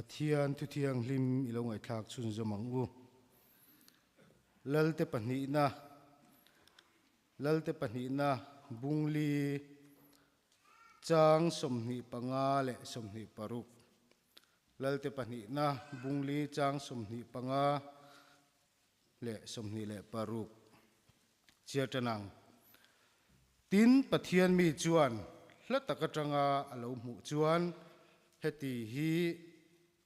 Pathian thuthianghlim i lo ngaihthlak chhunzawm ang u. Lalte pahnihna Lalte pahnihna Bungli chang 25 leh 26 Lalte pahnihna Bungli chang 25 leh 26 Chiar tan ang. Tin, Pathian mi chuan hla tak atanga a lo hmuh chuan heti hi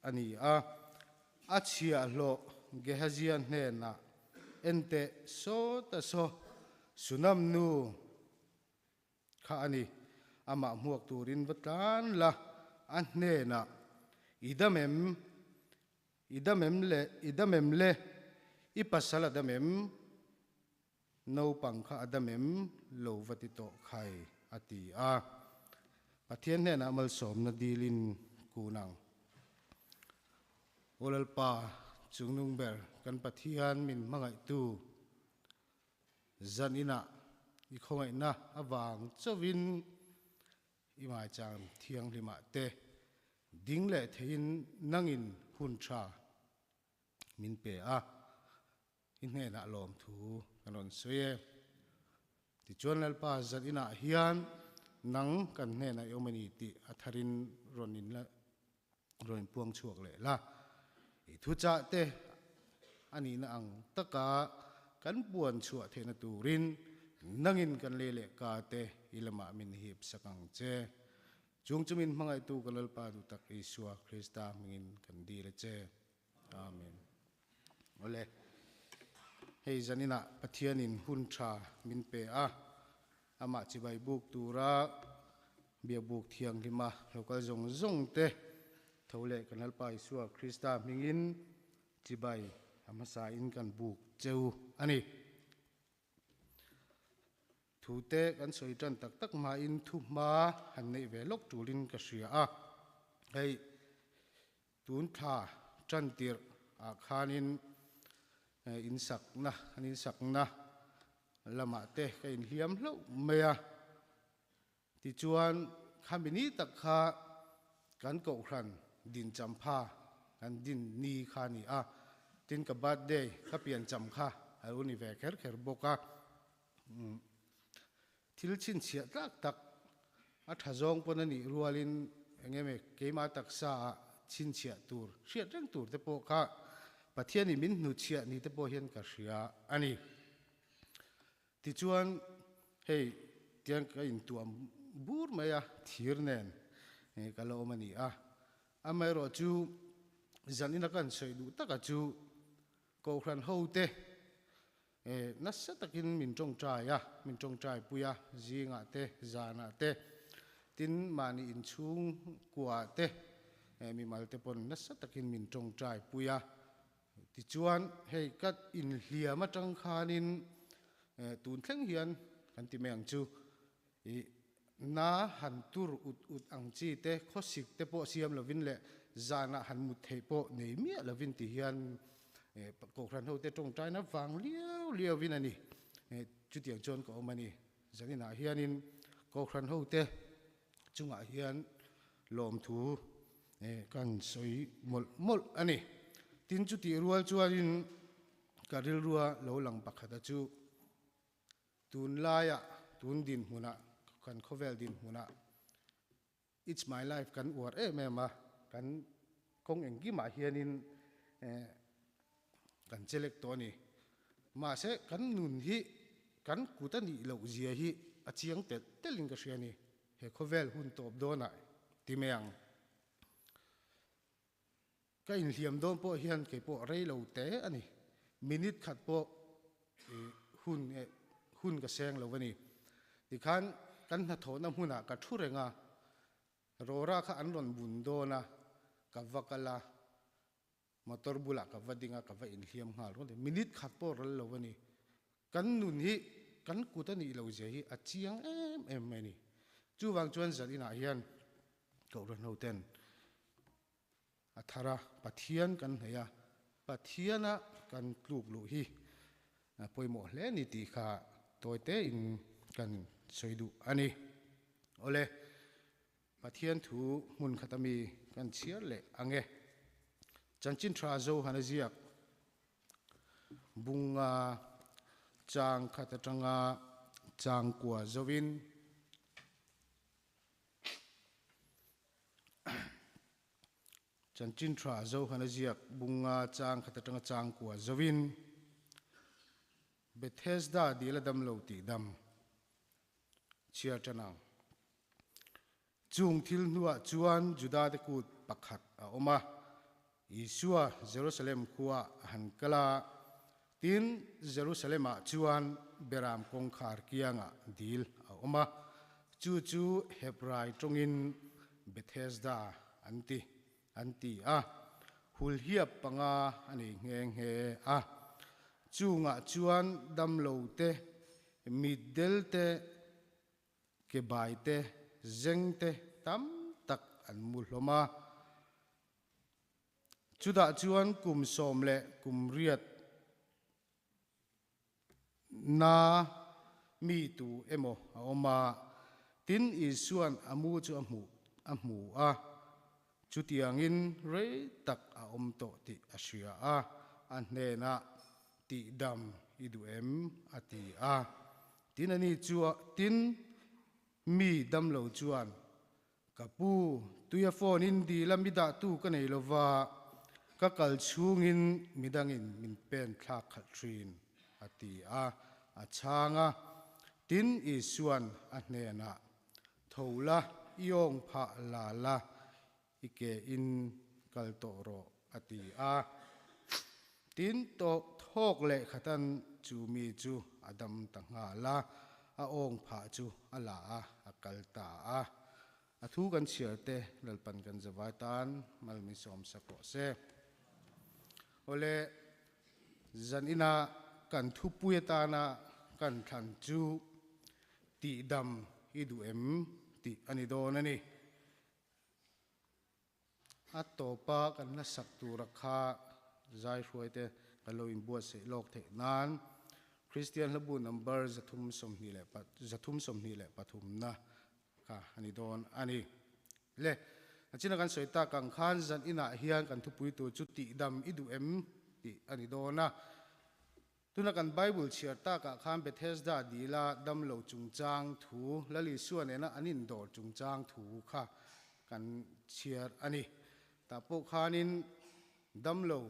a ni a, a chhiahhlawh Gehazia hnenah, Enteh saw ta saw, Sunam nu kha a ni, amah hmuak turin va tlan la, a hnenah, I dam em? I dam em le? I dam em le? I pasal a dam em? Naupang kha a dam em? Lo va ti tawh khai, a ti a. Pathian hnenah malsawmna dilin kun ang. Aw Lalpa, Chungnung ber kan Pathian min hmangaihtu, zan inah i khawngaihna avang chauhin I maichang thianghlimah te ding leh theiin nangin hun tha min pe a, i hnenah lawmthu kan rawn sawi e. Tichuan Lalpa zat inah hian nang kan hnenah i awm a ni tih a tharin rawn in la rawn inpuang chhuak leh la. I thuchah te a nihna ang taka kan puan chhuah theihna turin nangin kan lei leh ka te i lamah min hip sak ang che. Chung chu min hmangaihtu ka Lalpa duh tak Isua Krista hmingin kan dil a che. Amen. Awle, hei zaninah Pathianin hun tha min pe a, Amah chibai buk tura biakbuk thianghlima lo kal zawng zawng te tho leh kan Lalpa Isua Krista hmingin chibai a hmasain kan buk cheu a ni. Thu te kan sawi tan tak tak hmain thu hma han neih ve lawk tulin ka hria a, hei tun thla tan tirh ah khanin insakna an insakna lamah te ka inhliam hlauh mai a, tichuan khami ni tak kha kan kohhran din champha kan din ni kha a ni a, tin ka birthday ka piancham kha a lo ni ve kher kher bawk a, thil chhinchhiah tlak tak a tha zawng pawn a nih rualin eng emaw keimah taksa ah chhinchhiah tur hriat reng tur te pawh kha Pathianin min hnuchhiah ni te pawh hian ka hria a ni. Tichuan hei tiang ka intuam bur mai a, thir nen ka la awm a ni a. Amaherawh chu zanina ka han sawi duh taka chu Kohhran hote nasa takin min tawngtai a, min tawngtai pui a, zingah te, zanah te, tin mahni inchhung kuaah te mimal te pawn nasa takin min tawngtai pui a. Tichuan, hei ka inhliam atang khanin tun thleng hian kan ti mai ang chu, i na han tur ut ut ang chi te, khawsik te pawh siam lovin leh zanah han mut theih pawh nei miah lovin ti hian Kohhran hote tawngtaina vang liau liauin a ni. Chutiang chuan ka awm a ni. Zaninah hianin Kohhran hote chungah hian lawmthu kan sawi mawlh mawlh a ni. Tin chutih rual chuanin ka rilrua lo lang pakhata chu tunlaiah tun dinhmunah kan khawvel dinhmunah It's my life kan uar em em a, kan kawng engkimah hianin kan che lek tawh a ni. Mahse kan nun hi kan kut a nih loh zia hi a chiang telh telhin ka hria a ni. He khawvel hun tawp dawnah ti mai ang. Ka inhliam dawn pawh hian kei pawh rei lo te a ni. Minute khat pawh hun hun ka seng lo a ni. Tikhan kan hnathawhna hmunah ka thu reng a, Rora kha an rawn bun dawn a, ka va kal a, motor bulah ka va ding a, ka va inhliam nghal rawt a ni. Minute khat pawh ral lo a ni. Kan nun hi kan kut a nih lo zia hi a chiang em em mai a ni. Chuvang chuan zan inah hian Kohhran hoten A thar a, Pathian kan hnaih a, Pathiana kan tluk luh hi a pawimawh hle a ni tih kha tawi tein kan sawi duh a ni. Awle, Pathian thu hmun khat ami kan chhiar leh ang e. Chanchin tha Johana ziak bunga chang khat atanga chang kua zovin Chanchin tha Johana ziak bunga chang khat atanga chang kua zovin Bethesda dil a dam lo tih dam chhiar tan ang. Chung thil hnuah chuan Judate kut pakhat a awm a, Isua Jerusalem khua a han kal a, tin Jerusalem-ah chuan Beram kawngkhar kiangah dil a awm a, chu chu Hebrai tawngin Bethesda an ti an ti a, hulhiap panga a nei nghe nghe a. Chungah chuan damlo te, mitdel te, Ke bai te, zeng te tam tak an mu hlawm a. Chutah chuan kum sawm leh kum riat na mi tu emaw a awm a, tin Isua'n a mu chu a hmuh a hmu a, chutiangin rei tak a awm tawh tih a hria a, a hnenah Tihdam i duh em? a ti a. Tin ani chu tin mi damlo chuan, Ka pu, tuia phone in dil a mi dahtu ka nei lova, ka kal chhungin midangin min pen thlak khalh thin, a ti a, a chhang a. Tin Isuan a hnenah, Tho la, i awng phah la la, I ke in kal tawh rawh, a ti a. Tin, thawk leh khatan chu mi chu a dam ta nghal a, a awng phah chu a la a, a kal ta a. A thu kan chhiar te Lalpan kan zavai tan mal min sawm sak rawh se. Awle, zan ina kan thupui atana kan thlan chu tihdam i duh em tih a ni dawn a ni. A tawpa kan hlasak tura kha zai hruaite kan lo inbuatsaih lawk theih nan Kristian hlabu number 324 na kha a ni dawn a ni. Le, a china kan sawi tak ang khan zan inah hian kan thupui tur chu tihdam i duh em tih a ni dawn a. Tuna kan Bible chhiar takah khan Bethesda dila damlo chungchang thu, Lal Isua nena an indawr chungchang thu kha kan chhiar a ni. Tah pawh khanin damlo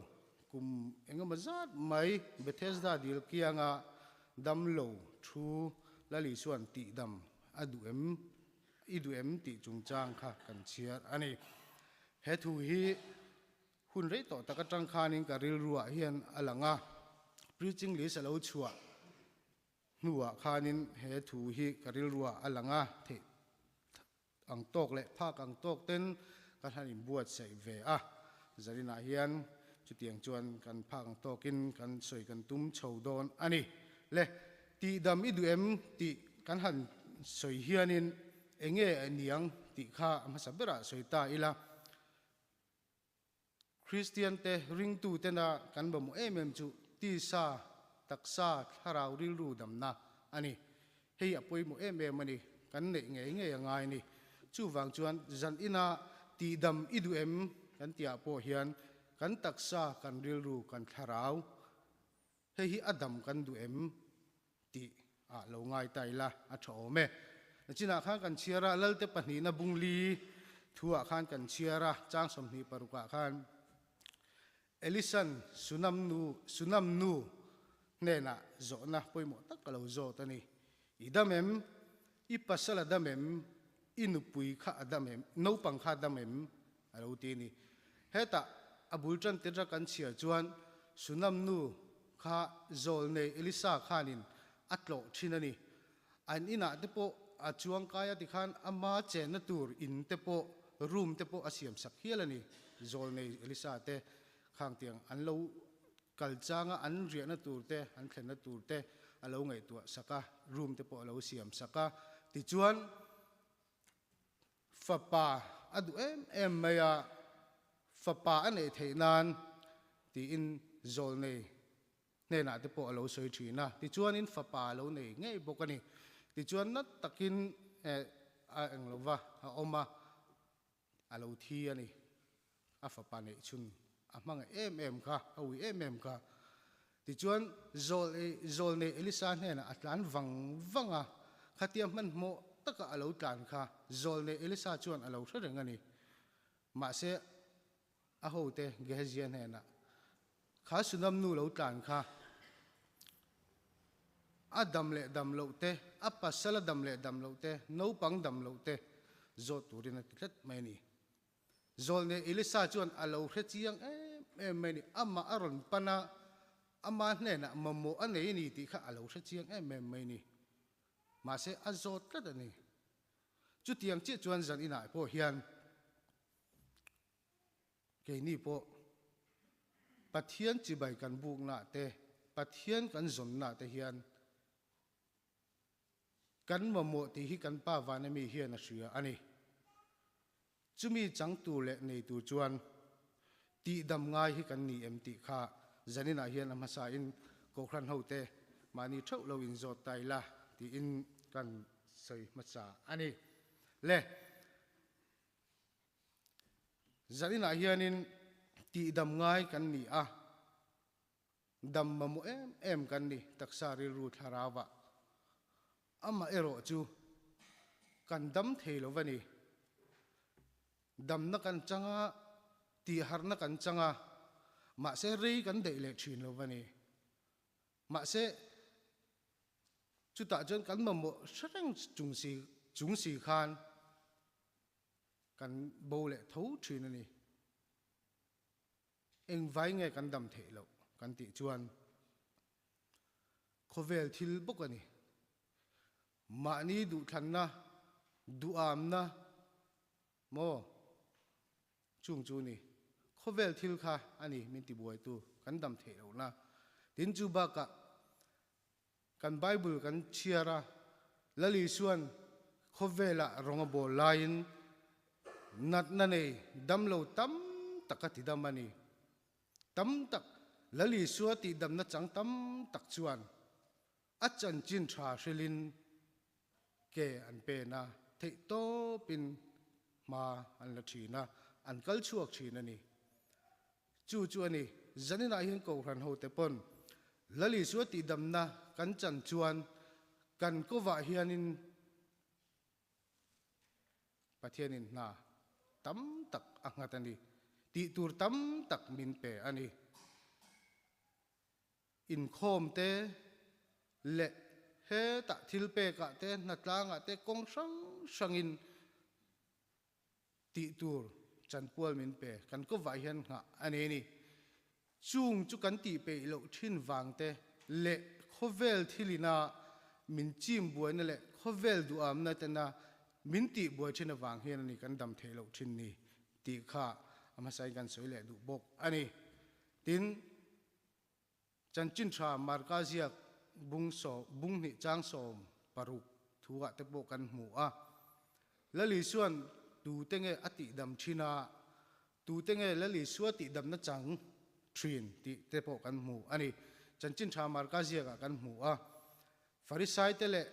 kum engemaw zat mai Bethesda dil kianga damlo thu Lal Isua'n tihdam a duh em, i duh em tih chungchang kha kan chhiar a ni. He thu hi Hun rei tawh tak atang khanin ka rilruah hian a lang a, preaching list a lo chhuah hnuah khanin he thu hi ka rilruah a lang a, theih ang tawk leh phak ang tawk ten ka hlan inbuatsaih ve a, Zarinah hian chutiang chuan kan phak ang tawkin kan sawi kan tum chho dawn a ni. Le, tihdam i duh em tih kan han sawi hianin enge a niang tih kha a hmasa berah sawi ta ila. Kristiante ringtutena kan mamawh em em chu tisa, taksa, thlarau rilru damna a ni. Hei a pawimawh em em a ni, kan neih ngei ngei a ngai a ni. Chuvang chuan zan ina tihdam i duh em kan tihah pawh hian kan taksa, kan rilru, kan thlarau hei hi a dam kan duh em tih ah lo ngai ta ila a tha awm e. Nachinah khan kan chhiar a, Lalte pahnihna bungli thuah khan kan chhiar a, chang 26 ah khan Elisan Sunam nu Sunam nu hnenah zawhna pawimawh tak ka lo zawt a ni. I dam em? I pasal a dam em? I nupui kha a dam em? Naupang kha a dam em? A lo ti a ni. Hetah a bul tan tir a kan chhiar chuan Sunam nu kha zawl nei Elisa khanin a tlawh thin a ni. An inah te pawh a chuang kai a tikhan ama chenna tur in te pawh room te pawh a siam sak hial a ni. Zawl nei Elisa te khang tiang an lo kal changa an riahna tur te an thlenna tur te a lo ngaihtuah sak a, room te pawh a lo siam sak a. Tichuan Fapa a duh em em mai a, fapa a neih theih nan tiin zawlnei hnenah te pawh a lo sawi thin a. Tichuanin fapa a lo nei ngei bawk a ni. Tichuan nat takin a eng lova a awm a, a lo thi a ni. A fapa neih chhun. A hmangaih em em kha, a ui em em kha. Tichuan, Zawlnei Elisa hnenah a tlan vang vang a, khatia hmanhmawh taka a lo tlan kha Zawlnei Elisa chuan a lo hre reng a ni. Mahse, a hote Gehazia hnenah, Kha Sunam nu lo tlan kha a dam leh dam loh te, a pasal a dam leh dam loh te, naupang dam loh te zawt turin a ti tlat mai a ni. Zawlnei Elisa chuan a lo hre chiang em em mai a ni. Amah a rawn pan a, ama hnenah mamawh a nei a ni tih kha a lo hre chiang em em mai a ni. Mahse, a zawt tlat a ni. Chutiang chiah chuan zan inah pawh hian keini pawh Pathian chibai kan buknaah te, Pathian kan zawnnaah te hian Kan mamawh tih hi kan Pa Vana mi hian a hria a ni. Chumi changtu leh neitu chuan tihdam ngai hi kan ni em tih kha zaninah hian a hmasain Kohhran hote mahni theuh lo inzawt ta ila tiin kan sawi hmasa a ni. Le. Zaninah hianin tihdam ngai kan ni a. Dam mamawh em em kan ni taksa rilru thlarau ah. Amah erawh chu kan dam thei lo va ni. Damna kan chang a, tihharhna kan chang a, mahse rei kan daih leh thin lo va ni. Mahse chutah chuan kan mamawh hre reng chung si chung si khan kan bo leh tho thin a ni. Engvai nge kan dam theih loh kan tih chuan khawvel thil bawk a ni. Mahni duhthlanna, duhamna maw chung chu ni. Khawvel thil kha a ni min tibuaitu kan dam theih lohna. Tin chu bakah kan Bible kan chhiar a, Lal Isua'n khawvelah rawng a bawl laiin natna nei damlo tam tak a tidam a ni. Tam tak Lal Isua tihdamna chang tam tak chuan a chanchin tha hrilhin ke an pen a, theihtawpin hma an la thin a, an kal chhuak thin a ni. Chu chu a ni, zaninah hian Kohhran hote pawn Lal Isua tihdamna kan chan chuan kan kovah hianin Pathianin hna tam tak a nghat a ni, tih tur tam tak min pe a ni. Inkhawm te leh hetah thil pekah te, hnatlangah te kawng hrang hrangin Tih tur chanpual min pe. Kan kawvah hian nghah a nei a ni. Chung chu kan tih peih loh thin vang te leh khawvel thilina min chim buaina leh khawvel duhamna tena min tih buai thin avang hian a ni kan dam theih loh thin ni tih kha a hmasain kan sawi leh duh bawk a ni. Tin, Chanchin tha Marka ziak bung sawm bung hnih chang 16 thu ah te pawh kan hmu a. Lal Isua'n tute nge a tihdam thin a, tute nge Lal Isua tihdamna chang thin tih te pawh kan hmu a ni. Chanchin tha Marka ziak ah kan hmu a. Farisai te leh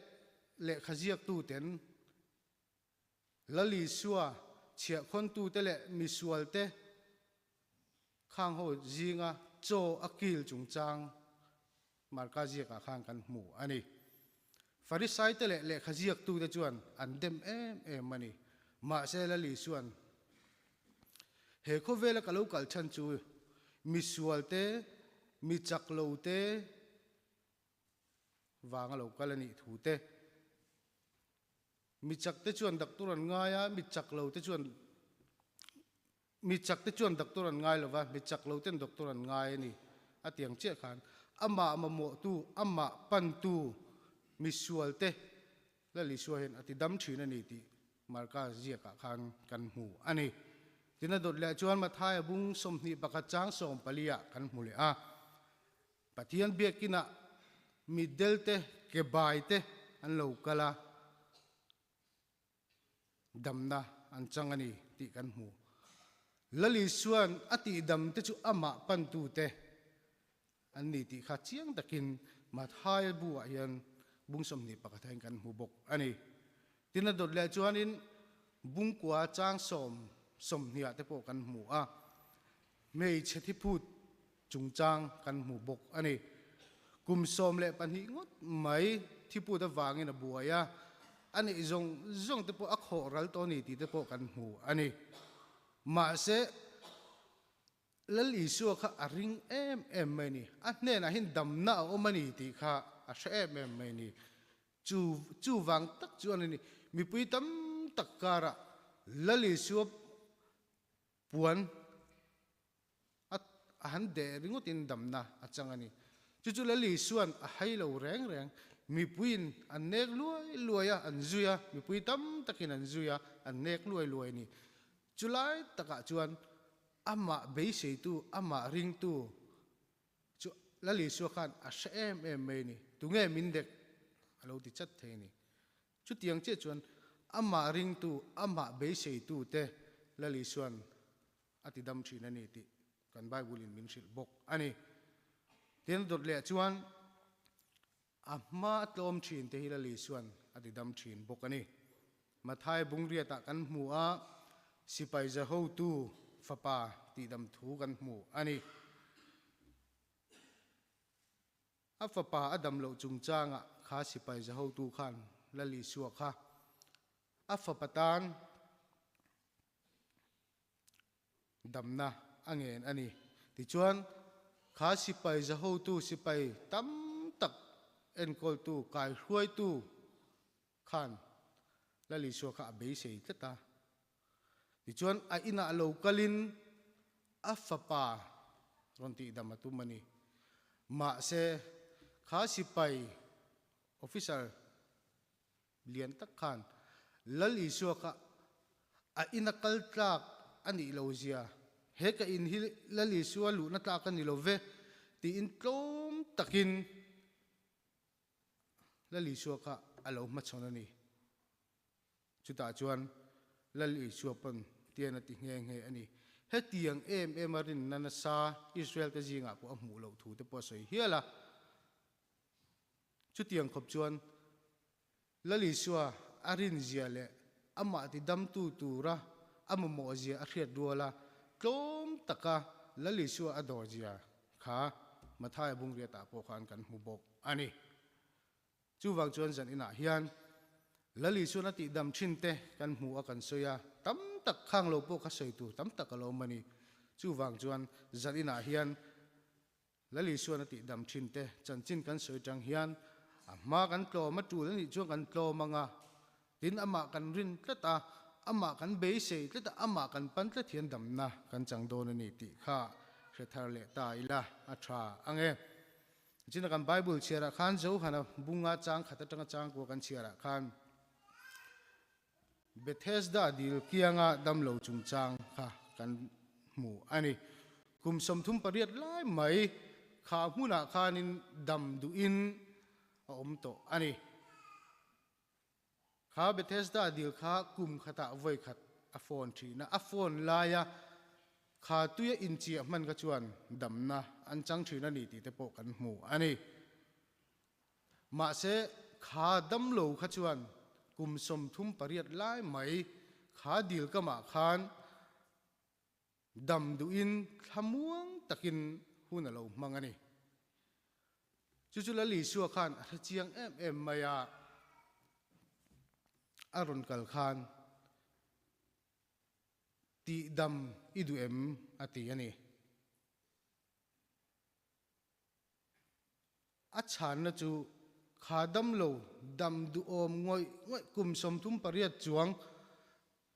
lehkha ziaktu ten Lal Isua chhiahkhawntute leh misualte khang ho zinga chaw a kil chungchang Marka ziakah khan kan hmu a ni. Farisaite leh lehkha ziaktute chuan an dem em em a ni. Mahse Lal Isua'n he khawvela ka lo kal chhan chu misualte, mi chak lote vanga lo kal a nih thu te, Mi chak te chuan doctor an ngai a, mi chak lo te chuan mi chak te chuan doctor an ngai lo va, mi chak lo ten doctor an ngai a ni. A tiang chiah khan amah mamawhtu, amah pantu misual te Lal Isua hian a ti dam thin a ni tih Marka ziakah khan kan hmu a ni. Tin a dawt leh chuan Mathaia bung 21 chang 14 ah kan hmu leh a. Pathian biakinah mitdel te, kebai te an lo kal a, damna an chang a ni tih kan hmu. Lal Isua'n a tihdam te chu amah pantute an ni tih kha chiang takin Mathaia bu-ah hian bung 21 hian kan hmu bawk a ni. Tin a dawt leh chuanin bungkua chang sawm 20 ah te pawh kan hmu a. Hmeichhe thiphut chungchang kan hmu bawk a ni. Kum 12 ngawt mai thiphut avangin a buai a, a neih zawng zawng te pawh a khawh ral tawh a ni tih te pawh kan hmu a ni. Mahse, Lal Isua kha a ring em em mai a ni. A hnenah hian damna a awm a ni tih kha a hre em em mai a ni. Chu chuvang tak chuan a ni, mipui tam tak karah Lal Isua puan a a han deh ringawtin damna a chang a ni. Chu chu Lal Isua'n a hai lo reng reng. Mipuiin an nek luai luai a, an zui a, mipui tam takin an zui a, an nek luai luai a ni. Chu lai takah chuan amah beiseitu, amah ringtu chu Lal Isua khan a hre em em mai a ni. Tunge min dek? A lo ti chat thei a ni. Chutiang chiah chuan amah ringtu, amah beiseitute Lal Isua'n a ti dam thin a ni tih kan Bible-in min hrilh bawk a ni. Tin, dawt leh chuan a hma a tlawm thin te hi Lal Isua'n a ti dam thin bawk a ni. Mathai bungriatah kan hmu a, sipai zahotu fapa tihdam thu kan hmu a ni. A fapa a dam loh chungchangah kha sipai zahotu khan Lal Isua kha a fapa tan damna a ngen a ni. Tichuan, kha sipai zahotu sipai tam tak enkawltu, kaihruaitu khan Lal Isua kha a beisei tlat a. Tichuan, a inah lo kalin a fapa rawn tihdam a tum a ni. Mahse, kha sipai officer lian tak khan Lal Isua kha a ina kal tlak a nih lo zia, he ka in hi Lal Isua luhna tlak a ni lo ve tiin tlawm takin Lal Isua kha a lo hmachhawn a ni. Chutah chuan Lal Isua pawn tian a ti nghe nghe a ni. Hetiang em em a rinna nasa Israel te zingah pawh a hmuh loh thu te pawh a sawi hial a. Chutiang khawp chuan Lal Isua a rinzia leh amah ti damtu tura a mamawhzia a hriat rual a, tlawm taka Lal Isua a dawrzia kha Mathaia bungriatah pawh khan kan hmu bawk a ni. Chuvang chuan zan inah hian Lal Isuan a tihdam thin te kan hmu a kan sawi a, tam tak khang lo pawh kha sawi tur tam tak a lo awm a ni. Chuvang chuan zan inah hian Lal Isuan a tihdam thin te chanchin kan sawi tang hian a hma kan tlawm a tul a nih chuan kan tlawm ang a, tin amah kan rin tlat a, amah kan beisei tlat a, amah kan pan tlat hian damna kan chang dawn a ni tih kha hre thar leh ta ila a tha ang e. China kan Bible chhiarah khan Johana bunga chang khat atanga chang kua kan chhiarah khan Bethesda dil kianga damlo chungchang kha kan hmu a ni. Kum 38 lai mai kha hmunah khanin dam duhin a awm tawh a ni. Kha Bethesda dil kha kum khatah vawi khat a phone thin a, a phone laia kha tuia inchiah hman kha chuan damna an chang thin a ni tih te pawh kan hmu a ni. Mahse, kha damlo kha chuan kum 38 lai mai kha dil kamah khan dam duhin thlamuang takin hun a lo hmang a ni. Chu chu Lal Isua khan a hre chiang em em mai a, a rawn kal khan tihdam i duh em a ti a ni. A chhanna chu kha damlo dam duhawm ngawih ngawih kum 38 chuang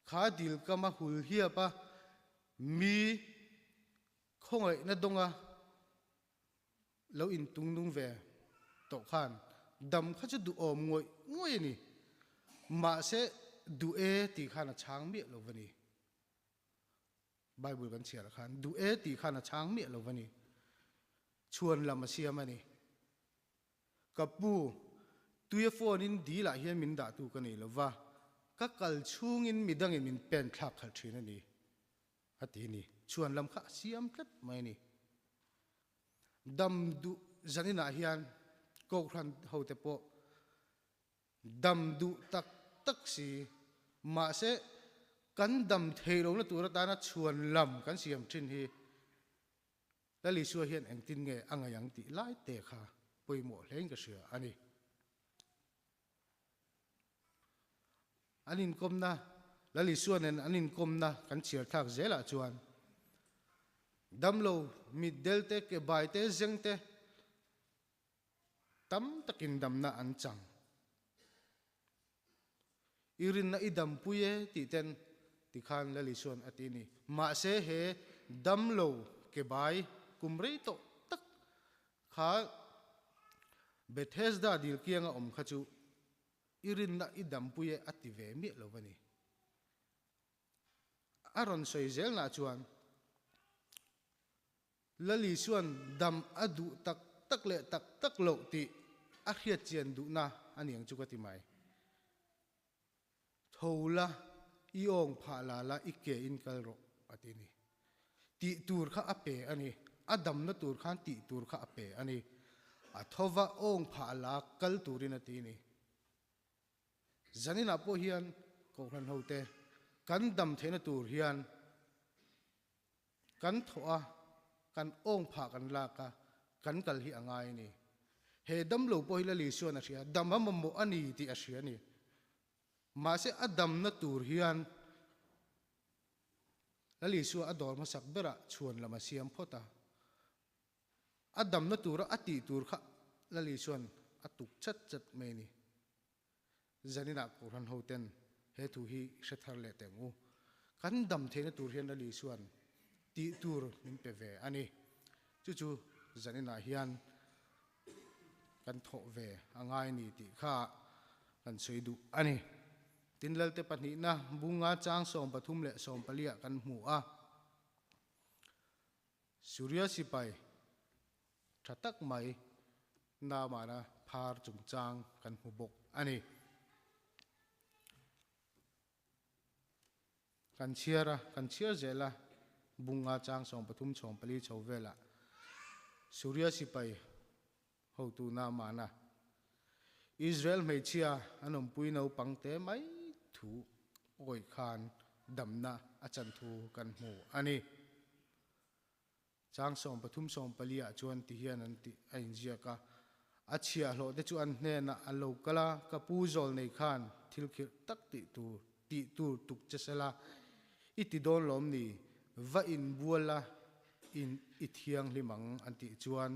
kha dil kama hul hiap a, mi khawngaihna dawnga lo intungnung ve tawh khan dam kha chu duhawm ngawih ngawih a ni. Mahse duh e tih khan a chhang miah lo va ni. Bible kan chhiar khan duh e tih khan a chhang miah lo va ni. Chhuan lam a siam a ni. Ka pu, tuia phone in dil ah hian min dah tu ka nei lo va, ka kal chhungin midangin min pen thlak khalh thin a ni, a ti a ni. Chhuan lam kha a siam tlat mai a ni. Dam duh zaninah hian Kohhran hote pawh Dam duh tak tak si. Mahse, kan dam thei lohna tur atana chhuan lam kan siam thin hi. Lal Isua hian engtin nge a ngaih ang tih lai te kha pawimawh hlein ka hria a ni. An inkawmna, Lal Isua nen an inkawmna kan chhiar thlak zelah chuan damlo, mitdel te, ke bai te, zeng te tam takin damna an chang. I rinna i dampui e tih ten tikhan Lal Isua'n a ti a ni. Mahse he damlo ke bai kum rei tawh tak kha Bethesda dil kianga awm kha chu i rinna i dampui e a ti ve miah lo a ni. A rawn sawi zelnah chuan Lal Isua'n dam a duh tak tak leh tak tak loh tih a hriat chian duhna a ni ang chu ka ti mai. Tho la, i awng phah la la, i ke in kal rawh, a ti ni. Tih tur kha a pe a ni. A damna tur khan tih tur kha a pe a ni. A thova awng phah la kal turin a ti ni. Zaninah pawh hian Kohhran hote kan dam theihna tur hian Kan thawh a, kan awng phah kan lak a, kan kal hi a ngai a ni. He damlo pawh hi Lal Isua'n a hria, dam a mamawh a ni tih a hria a ni. Mahse a damna tur hian Lal Isua a dawr hmasak berah chhuan lam a siam phawt a. A damna tura a tih tur kha Lal Isua'n a tuk chat chat mai a ni. Zaninah Kohhran hoten he thu hi hre thar leh teh ang u. Kan dam theihna tur hian Lal Isua'n tih tur min pe ve a ni. Chu chu zaninah hian kan thawh ve a ngai ni tih kha kan sawi duh a ni. Tin Lalte pahnihna bunga chang 13 leh 14 ah kan hmu a. Suria sipai tha tak mai Namana phar chungchang kan hmu bawk a ni. Kan chhiar a, kan chhiar zel a, bunga chang 13 14 chho velah Suria sipai hotu Namana Israel hmeichhia an awmpui naupang te mai thu awih khan damna a chan thu kan hmu a ni. Chang 13 14 ah chuan ti hian an tih a inziak a, A chhiahhlawh te chu an hnenah an lo kal a, ka pu zawl nei khan thil khirh tak tih tur tih tur tuk che sela, i ti dawn lawm ni, va inbual la in i thianghlim ang an tih chuan,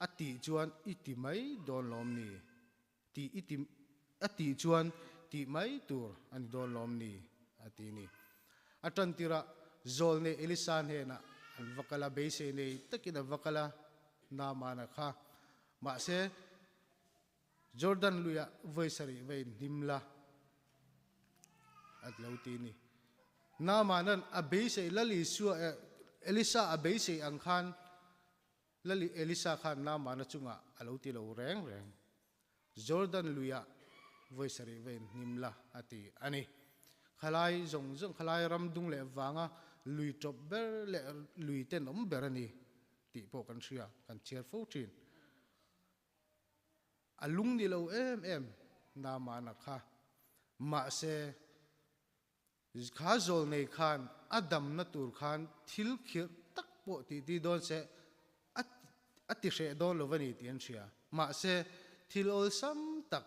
a tih chuan i ti mai dawn lawm ni, tih i ti a tih chuan tih mai tur a ni dawn lawm ni? a ti ni. A tantirah Zawlnei Elisa hnenah an va kal a, beisei nei takin a va kal a, Naamana kha. Mahse, Jordan luiah vawi sarih va inhlim la, a lo ti ni. Naamana'n a beisei Lal Isua, Elisa a beisei ang khan Lal Elisa khan Naamana chungah a lo ti lo reng reng. Jordan luiah vawi sarih va inhnim la a ti a ni. Khalai zawng zawng, khalai ram dung leh vanga lui tawp ber leh lui tenawm ber a ni tih pawh kan hria, kan chhiar fo thin. A lung ni lo em em Naamana kha. Mahse, Kha zawl nei khan a damna tur khan thil khirh tak pawh tih ti dawn se a a ti hreh dawn lo a ni tih an hria. Mahse, thil awlsam tak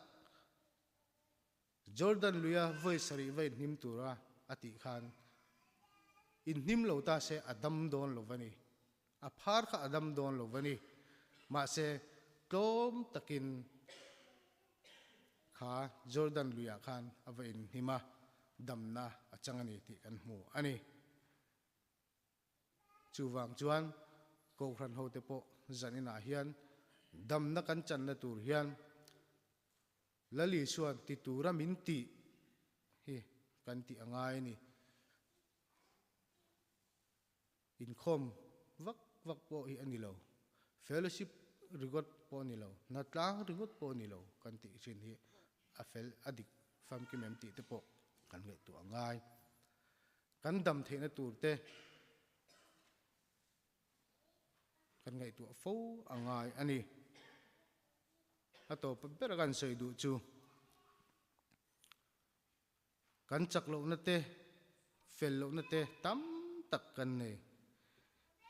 Jordan luia vawi sarih va inhnim tura a tih khan inhnim lo ta se a dam dawn lo a ni. A phar kha a dam dawn lo a ni. Mahse, tlawm takin Kha Jordan luiah khan a va inhnim a, damna a chang a ni tih kan hmu a ni. Chuvang chuan Kohhran hote pawh zaninah hian damna kan channa tur hian Lal Isua'n ti tura min tih hi kan tih a ngai a ni. Inkhawm vak vak pawh hi a ni lo, fellowship ringawt pawh a ni lo, hnatlang ringawt pawh a ni lo kan tih thin hi a fel a dik famkim em tih te pawh kan ngaihtuah a ngai. Kan dam theihna tur te kan ngaihtuah fo a ngai a ni. A tawp ber a kan sawi duh chu. Kan chak lohna te, fel lohna te tam tak kan nei.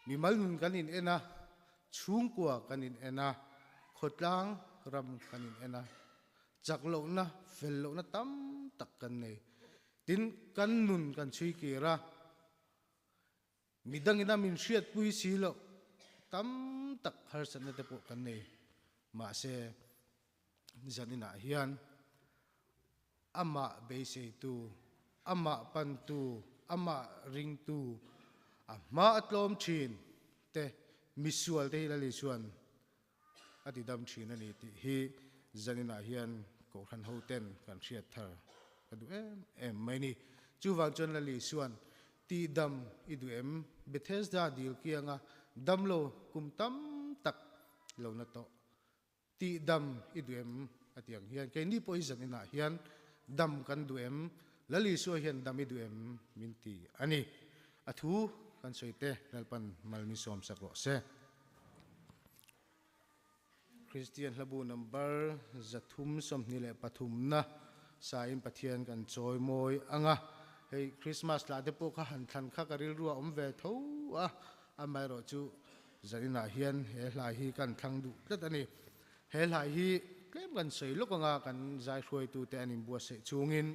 Mimal nun kan in en a. Chhungkua kan in en a, khawtlang ram kan in en a, chak lohna, fel lohna tam tak kan nei. Tin, kan nun kan chhui kir a, midangin a min hriatpui si loh tam tak harsatna te pawh kan nei. Mahse, zaninah hian amah beiseitu, amah pantu, amah ringtu, a hma a tlawm thin te misual te hi Lali chuan a ti dam thin a ni tih hi zaninah hian Kohhran hoten kan hriat thar ka duh em em mai ni. Chuvang chuan Lali chuan tihdam i duh em? Bethesda dil kianga damlo kum tam tak lo na tawh. Tih dam i duh em? A ti ang hian keini pawh hi zan inah hian dam kan duh em? Lal Isua hian dam i duh em? Min ti a ni. A thu kan sawi te Lalpan mal min sawm sak rawh se. Kristian hlabu number 323 na sain Pathian kan chawi mawi ang a. Hei Christmas lah te pawh kha han thlan kha ka rilru a awm ve tho a, amaherawh chu Zaninah hian he hlai hi kan thlang duh tlat a ni. He hlai hi tlem kan sawi lawk anga kan zai hruaitute an inbuatsaih chungin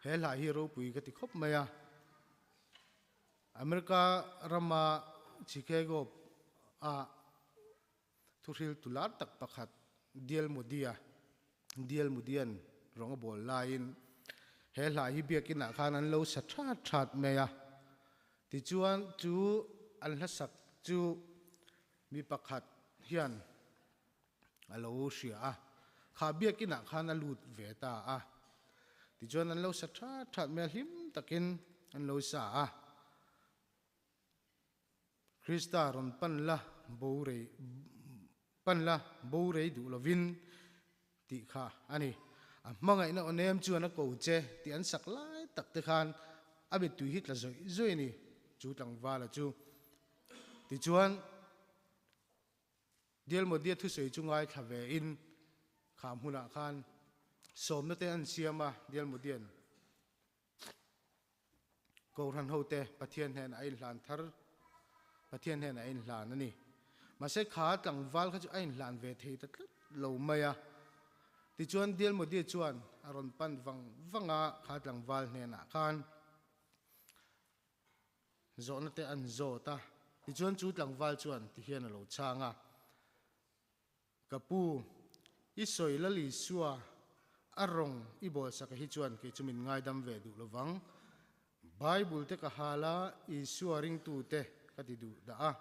he hlai hi ropui ka ti khawp mai a. America rama Chicago ah Thuhril tu lar tak pakhat Dial Mudia, Dial Mudian rawng a bawl laiin he hla hi biakinah khan an lo sa that that mai a. Tichuan chu an hlasak chu mi pakhat hian a lo hria a, kha biakinah khan a lut ve ta a. Tichuan an lo sa that that mai a, hlim takin an lo sa a. Krista rawn pan la bo rei pan la bo rei duh lovin tih kha a ni. A hmangaihna aw nem chuan a ko che tih an sak lai tak te khan a mittui hi tla zawih zawih a ni chu tlangvala chu. Tichuan Dial Modia thusawi chu ngaithla ve in kha hmunah khan sawmna te an siam a Dial Modian. Kohhran hote Pathian hnenah a inhlan thar, Pathian hnenah a inhlan a ni. Mahse kha tlangval kha chu a inhlan ve thei ta tlat lo mai a. Tichuan Dial Modi chuan a rawn pan vang vang a, kha tlangval hnenah khan zawhna te an zawt a. Tichuan chu tlangval chuan tihian a lo chhang a. Ka pu, i sawi Lal Isua a rawng i bawlsaka hi chuan kei chu min ngaidam ve duh lovang. Bible te ka hal a, Isua ringtute ka ti duh dah a,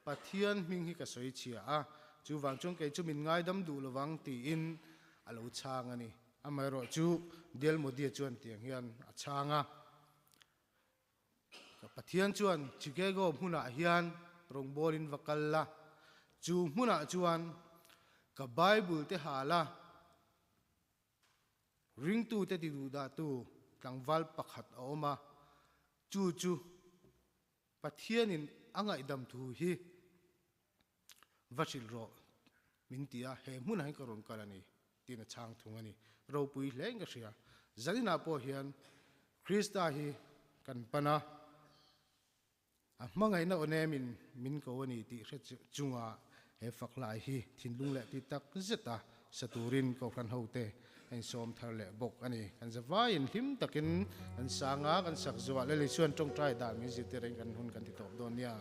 Pathian hming hi ka sawi chhia a, chuvang chuan kei chu min ngaidam duh lovang tiin a lo chhang a ni. Amaherawh chu Dial Modia chuan tiang hian a chhang a. Pathian chuan Chicago hmunah hian rawngbawlin va kal la, chu hmunah chuan ka Bible te hal a, ringtute ti duhdahtu tlangval pakhat a awm a, chu chu Pathianin a ngaihdam thu hi va hrilh rawh min ti a, he hmunah hian ka rawn kal a ni tiin a chhang thung a ni. Ropui hlein ka hria. Zaninah pawh hian Krista hi kan pan a, a hmangaihna aw nemin min ko a ni tih hre chunga he fak hlai hi thinlung leh ti tak zeta sa turin Kohhran hote a insawm thar leh bawk a ni. Kan zavaiin hlim takin kan sang a, kan sak zuah. Lali chuan tawngtai dan min zirtir in kan hun kan ti tawp dawn nia.